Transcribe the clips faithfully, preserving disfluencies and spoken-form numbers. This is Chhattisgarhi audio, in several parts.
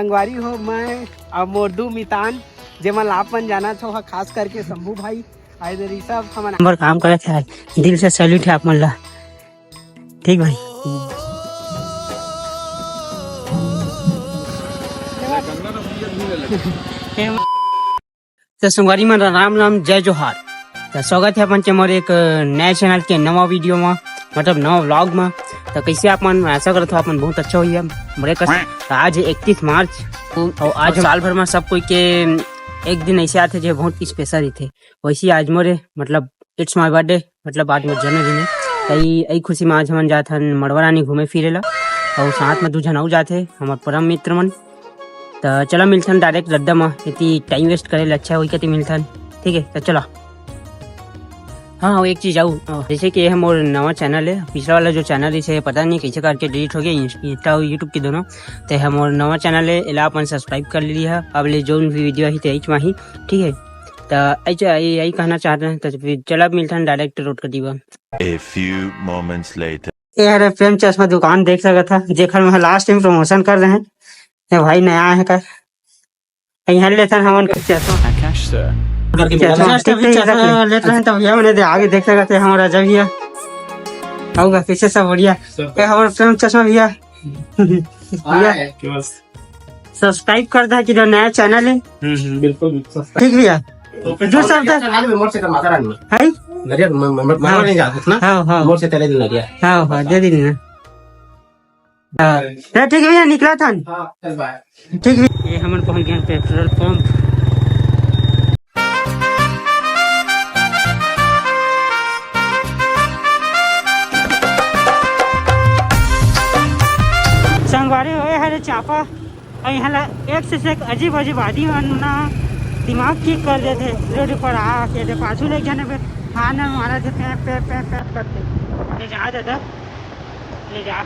संगवारी हो, मैं अउ मोर दू मितान, जेमन ला आप मन जानत हो, खास करके शंभू भाई, अउ इधर ऋषभ, हमन नंबर काम करत हे। दिल से सैल्यूट हे आप मन ला। ठीक भाई। तो संगवारी मन, राम राम, जय जोहार। तो स्वागत हे अपन के मोर एक नया चैनल के नवा वीडियो में, मतलब नवा व्लॉग में। तो कैसे आप मन? आशा करत हो आप मन बहुत अच्छा होइए। मोरे कस आज इकतीस मार्च, अउ आज साल भर में सब कोई के एक दिन ऐसे आथे जो बहुत स्पेशल रहिथे। वैसे ही आज मोरे, मतलब, इट्स माय बर्थडे, मतलब आज मोर जन्मदिन हे। तो ई, ई खुशी में आज हमन जात हन मड़वा रानी घूमे फिरे ला, अउ साथ में दू झन अउ जाथे हमर परम मित्र मन। तो चला मिलथन डायरेक्ट रद्दा म, एती टाइम वेस्ट करे ले अच्छा होई कती मिलथन। ठीक है, तो चला। हाँ, अउ एक चीज अउ, जैसे कि ये मोर नवा चैनल हे, पिछला वाला जो चैनल हे, इसे पता नहीं कैसे करके डिलीट हो गया, इंस-, इंस्टा और यूट्यूब के दोनों। तो ये मोर नवा चैनल हे, एला अपन सब्सक्राइब कर लिया। अब ले जोन भी वीडियो ही तो एच माही, ठीक है। तो ऐसे यही, यही कहना चाहते हैं। तो फिर चला मिलथन डायरेक्ट रोड कती बर। A few moments later. ये हरे प्रेम चश्मा दुकान देख सकत हा, जेखर में लास्ट टाइम प्रमोशन कर रहे हैं। ये भाई नया है का, यहाँ लेथन हमन के चश्मा। Akash sir. चश्मा just अभी ठीक, ठीक, चश्मा रख ले। लेत रहन, तब भैया मैंने दे, आगे देख सकत है हमारा जब भैया। आऊंगा पीछे सब बढ़िया। ये हमारा प्रेम चश्मा भैया। भैया, सब्सक्राइब कर दे कि जो नया चैनल है। हम्म, हम्म, बिल्कुल, बिल्कुल। ठीक भैया। तो फिर जो और सब क्या दे- चला ले, मोर से कर माता रानी। है? नरिया, म-, म-, म-, हाँ। नहीं जात ना? हाँ, हाँ। मोर से करे दिन नरिया। हाँ, हाँ, दे दिन ना। हाँ। चल ठीक है भैया, निकला था। हाँ, चल बाय। ठीक है। ये हमन पहुंच गए पेट्रोल पंप। संगवारी हो, ये हरे चापा, अउ यहाँ ला एक से एक अजीब अजीब आदमी मन ना दिमाग ठीक कर देथे। रोड पर आके दे पाछू ले जाने पे हाथ में मारा थे, पैप, पैप, पैप, पैप करते। ले जा दादा, ले जा।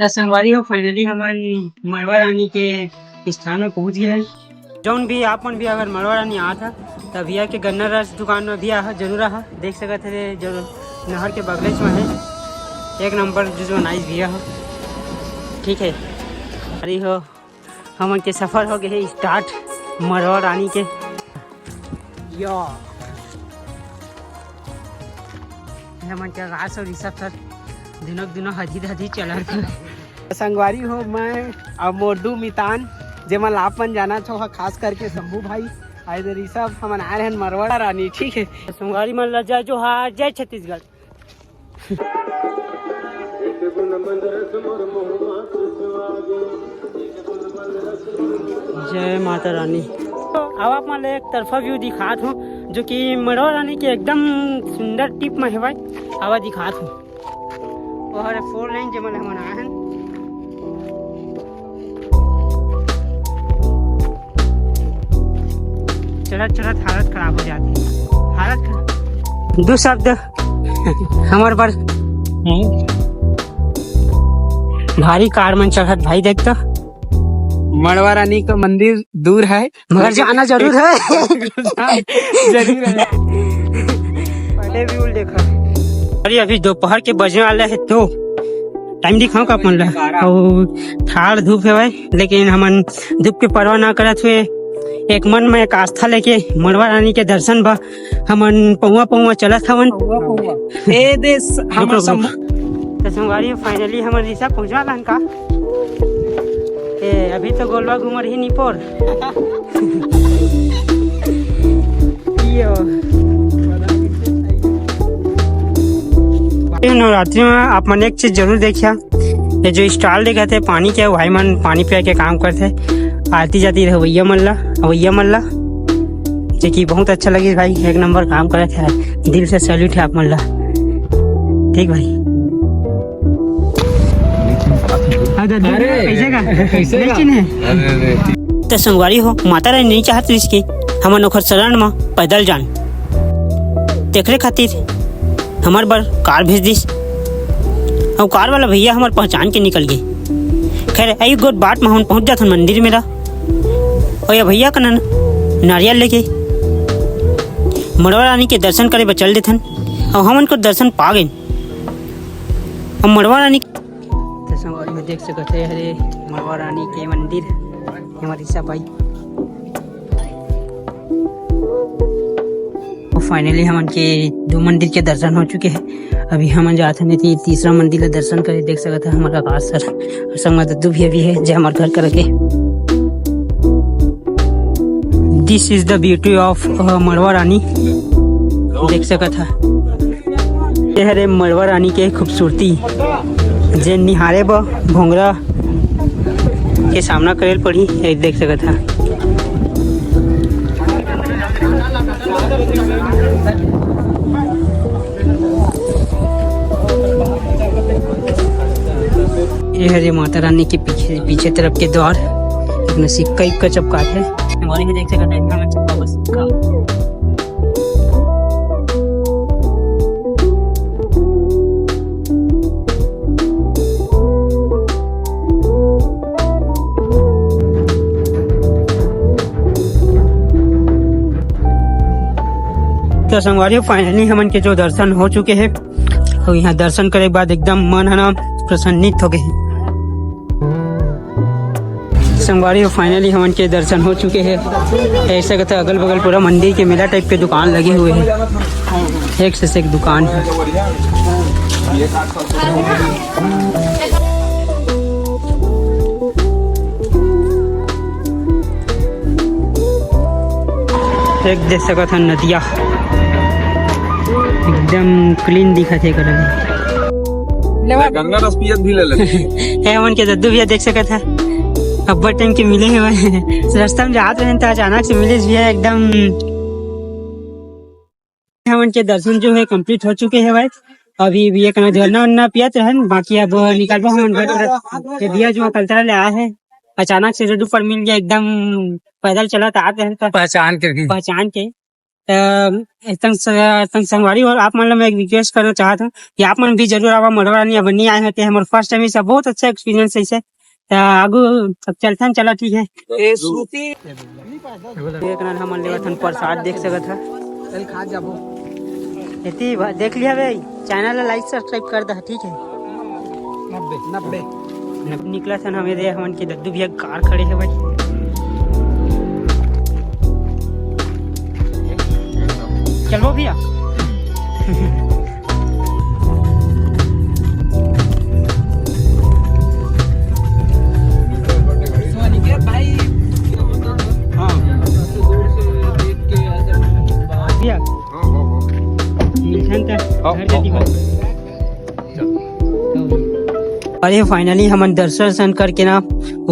त संगवारी हो, finally हमन मड़वा रानी के स्थान में पहुंच गए हैं। जौन भी आप मन भी अगर मड़वा रानी आत ह, त भैया के गन्ना रस दुकान में भी आह, जरूर आह। देख सकत हे जो नहर के बगलेच में है, एक नंबर जूस बनाइस भैया हो। ठीक है, अरे हो, हमन के सफर हो गए है start मड़वा रानी के। यो, ये मन के रास और ऋषभ सर दिनों दिनों हदी हदी चलत। संगवारी हो, मैं अब मोर दू मितान, जेमन ला आप मन जानत हो, खास करके शंभू भाई, अउ इधर ऋषभ, हमन आए रहन मरवाड़ा रानी, ठीक है। संगवारी मन ला जय जोहार, जय छत्तीसगढ़। जय माता रानी। अब आप मन ला एक तरफा view दिखात हूँ, जो कि मड़वा रानी के एकदम सुंदर टिप में है भाई। अब दिखात हूँ, वो हरे four lane जेमन हमन आए हन। चलत चलत हालत खराब हो जाती है, हालत खराब। दो शब्द हमारे पर भारी कार मन चढ़त भाई, देख तो। मड़वा रानी का मंदिर दूर है, मगर जाना जरूर है। जरूर है। पहले भी उल देखा। अरे, अभी दोपहर के बजने वाला है, तो टाइम दिखाऊं का अपन ला? अउ ठाड़ धूप है भाई, लेकिन हमन धूप के परवाह ना करत हुए एक मन में एक आस्था लेके मड़वा रानी के दर्शन बा हमन पौवा पौवा चलत हवन। पौवा पौवा। ए देश हमर रुको, रुको। तो संगवारी, finally हमर रिसा पहुंचा लन का। ए, अभी तो गोलवा घूमर ही निपोर। ये हो। ये नवरात्रि में आप मन एक चीज जरूर देखिया, ये जो stall देखत हे पानी के, भाई मन पानी पिया के काम करथे, आती जाती रहवैया मन ला, अवैया मन ला, जो कि बहुत अच्छा लगे भाई, एक नंबर काम करत हे, दिल से सैल्यूट है आप मन ला। ठीक भाई। अरे, कैसे का? कैसे का? लेकिन है। अरे, अरे। तो संगवारी हो, माता रानी नहीं चाहत रहिस कि हमन ओखर शरण म पैदल जान। तेखरे खातिर हमर बर कार भेज दिस। अउ कार वाला भैया हमर पहचान के निकल गे। खैर, अई गोठ बाट म हमन पहुंच जाथन मंदिर मेर। अउ ये भैया कना नारियल लेके मड़वा रानी के दर्शन करे बर चल देथन। अउ हमन के दर्शन पा गेन। अब मड़वा रानी तो संगवारी हो देख सकत हे, हरे मड़वा रानी के मंदिर, हमारी सफाई। तो finally हमन के दो मंदिर के दर्शन हो चुके हे। अभी हमन जात हन ती-, तीसरा मंदिर के दर्शन करे। देख सकत हे हमर आकाश सर अउ संग म दद्दू भैया भी हे, जे हमर घर करा के। This is the beauty of, अ, मड़वा रानी। देख सकत हे, ये हरे मड़वा रानी के खूबसूरती, जे निहारे बर भोंगरा के सामना करे ल पड़ही, ये देख सकत हे। ये हरे माता रानी के पीछे, पीछे तरफ के द्वार, इसमें सिक्का इक्का चपकात हे। हमारे भी देख सकत हे, एकदम चपका बस सिक्का। तो संगवारी हो, finally हमन के जो दर्शन हो चुके हे, अउ यहाँ दर्शन करे के बाद एकदम मन ह ना प्रसन्नित हो गए हे। संगवारी हो, finally हमन के दर्शन हो चुके हे। ऐसे कहते अगल बगल पूरा मंदिर के मेला type के दुकान लगे हुए हे, एक से एक दुकान हे। एक देख सकत हन नदिया एकदम clean दिखत हे, करा ले। गंगा रस पियत भी ले लगे। ए, हमन के दद्दू भैया देख सकत हे, अब्बड़ time के मिले हे भाई। रास्ता में जात रहेन त अचानक से मिलिस भैया एकदम। हमन के दर्शन जो हे complete हो चुके हे भाई। अभी भी एक झरना उरना पियत रहेन, बाकी अब निकलबो हमन घर तरफ। ये भैया जो कलतरा ले आए हे, अचानक से road ऊपर मिल गया, एकदम पैदल चलत आत रहेन त पहचान के भी। पहचान के। त एकदम स-, एकदम संगवारी हो, आप मन ला मैं एक request करना चाहत हूँ कि आप मन भी जरूर आवा मड़वा रानी। अब नहीं आए होते, हमर first time ऐसा बहुत अच्छा experience ऐसे। त आगू अब चलथन, चला ठीक हे। ए, श्रुति। एक नन हमन लेवत हन प्रसाद, देख सकत ह। चल खा जाबो। एती भा-, देख लिया बे, channel ला like subscribe कर दे, ठीक हे। नब्बे, नब्बे। नब-, निकलत हन हमें दे, हमन के दद्दू भैया कार खड़े हे भाई। चलबो भैया। हाँ। भैया। हाँ, हाँ, हाँ। मिलथन त हाँ, घर जल्दी हाँ, बस। हाँ। अरे finally हमन दर्शन वर्शन करके ना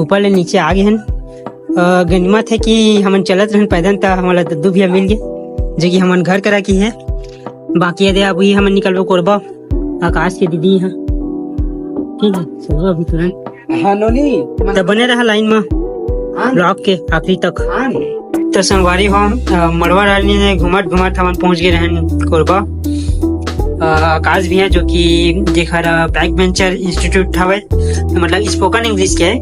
ऊपर ले नीचे आ गए हन। अ, गनिमत हे कि हमन चलत रहन पैदल, त हमन ला दद्दू भैया मिल गे, जो कि हमन घर करा की हे। बाकी ये दे अभी हमन निकलबो कोरबा, आकाश के दीदी ह। ठीक हे, चलो अभी तुरंत। हाँ, नोनी। त बने रहा line म, हाँ। Vlog के आखिरी तक। हाँ। त संगवारी हो, अ, मड़वा रानी ले घूमत घूमत हमन पहुंच गए रहन कोरबा। अ, आकाश भैया जो कि जेखर, अ, Backbencher Institute हवय, मतलब spoken English के,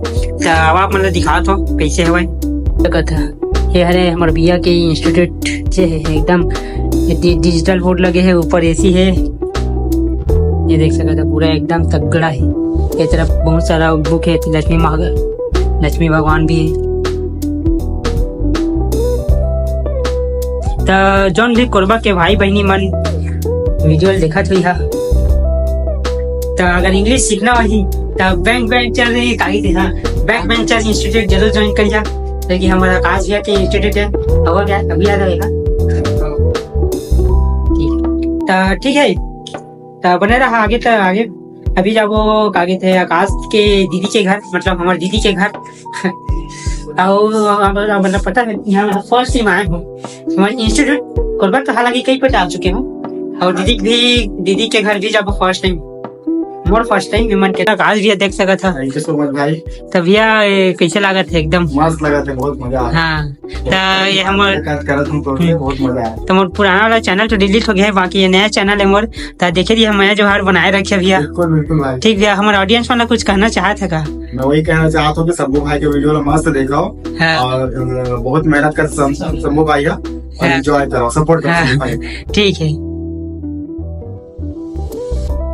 त अब आप मन ल दिखात हो कैसे हवय। कथा ये हरे हमर भैया के institute जे हे एकदम डि-, digital board लगे हे, ऊपर AC हे, ये देख सकत हे पूरा एकदम तगड़ा हे। ये तरफ बहुत सारा book हे, लक्ष्मी महा-, लक्ष्मी भगवान भी हे। त जौन भी कोरबा के भाई बहिनी मन video ल देखत होही हा, त अगर English सीखना होही त Backbencher कागी दे हा, Backbencher Institute जरूर join करिहा, क्योंकि हमारा आकाश भैया के institute हे, अभी आ, अभी आ जाएगा। ठीक, त ठीक हे, त बने रहा आगे, त आगे अभी जाबो कागी थे आकाश के दीदी के घर, मतलब हमार दीदी के घर। अउ, अउ, अउ, मतलब पता हे, यहाँ first time आए हूँ। मैं institute कोरबा तो हालांकि कई पट आ चुके हूँ, अउ दीदी भी, दीदी के घर भी जाबो first time। More first time एमन के, आज भी देख सकत ह। थैंक यू सो मच भाई। त भैया, ए, कैसे लागत हे एकदम? मस्त लगा थे, बहुत मजा आया। हाँ, त ये हमर मुलाकात करत हूँ तो बहुत मजा आया। त मोर पुराना वाला चैनल तो डिलीट हो गया है, बाकी ये नया चैनल है मोर। त देखे रहिए, हम नया जोहार बनाए रखे भैया। बिल्कुल बिल्कुल भाई। ठीक भैया, हमर ऑडियंस वाला कुछ कहना चाहत हे का? मैं वही कहना चाहता हूँ कि शंभू भाई के वीडियो ला मस्त देखो हाँ। और अ, बहुत मेहनत कर शं- शंभू भाई का और हाँ। एंजॉय करो, सपोर्ट करो हाँ। शंभू भाई। ठीक है।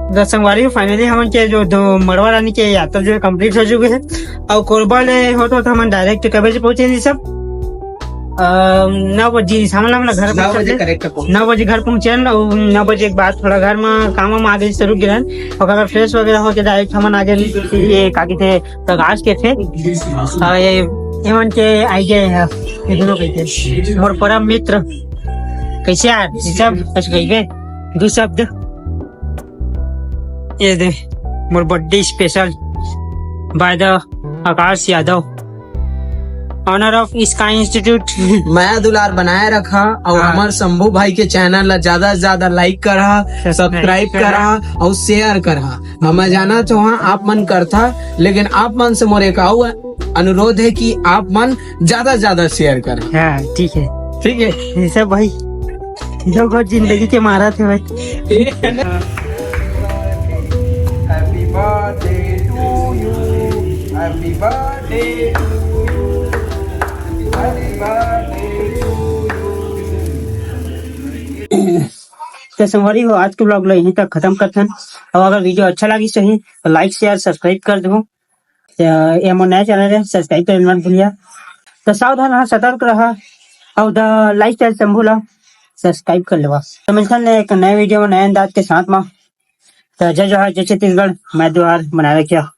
त संगवारी, फाइनली हमन के जो दो मड़वा रानी के यात्रा जो है कंप्लीट हो चुके हे। और कोरबा ले होत होत हमन डायरेक्ट कबे से पहुंचे जी सब? अ, नौ बजे, सामने हमन घर नौ बजे पहुंचे। करेक्ट पहुंच नौ बजे घर पहुंचे और नौ बजे के बाद थोड़ा घर में काम वाम आ गए से रुक गए। और अगर फ्रेश वगैरह होके डायरेक्ट हमन आ गए ये का कहते प्रकाश के थे। और ये एमन के आई गए हैं, ये दोनों कहते मोर परम मित्र। कैसे यार, ये सब बस गई गए दो शब्द। ये दे, मोर birthday special by the Akash Yadav, owner of Sky Institute. मया दुलार बनाए रखा और हाँ। हमार शंभू भाई के चैनल ला ज्यादा से ज्यादा लाइक करा, सब्सक्राइब करा और शेयर करा। हम जाना चाहा आप मन करथा, लेकिन आप मन से मोर एक अउ अनुरोध है कि आप मन ज्यादा से ज्यादा शेयर करा। हाँ, ठीक है। ठीक है, ये सब भाई दो गो जिंदगी के मारा थे भाई। Happy birthday to you. Happy birthday to you. Happy birthday to you. तो संगवारी हो, आज के ब्लॉग ला यहीं तक खत्म करथन। और अगर वीडियो अच्छा लागिस होही तो लाइक शेयर सब्सक्राइब कर देहू। तो ये मोर नया चैनल है, सब्सक्राइब करे मत भूलिया। तो सावधान रहा, सतर्क रहा और द लाइफ स्टाइल शंभू ला सब्सक्राइब कर लेवा। तो मिलथन एक नए वीडियो में नए अंदाज के साथ में। तो जय जोहार, जय छत्तीसगढ़, मया दुलार बनाए रखिया।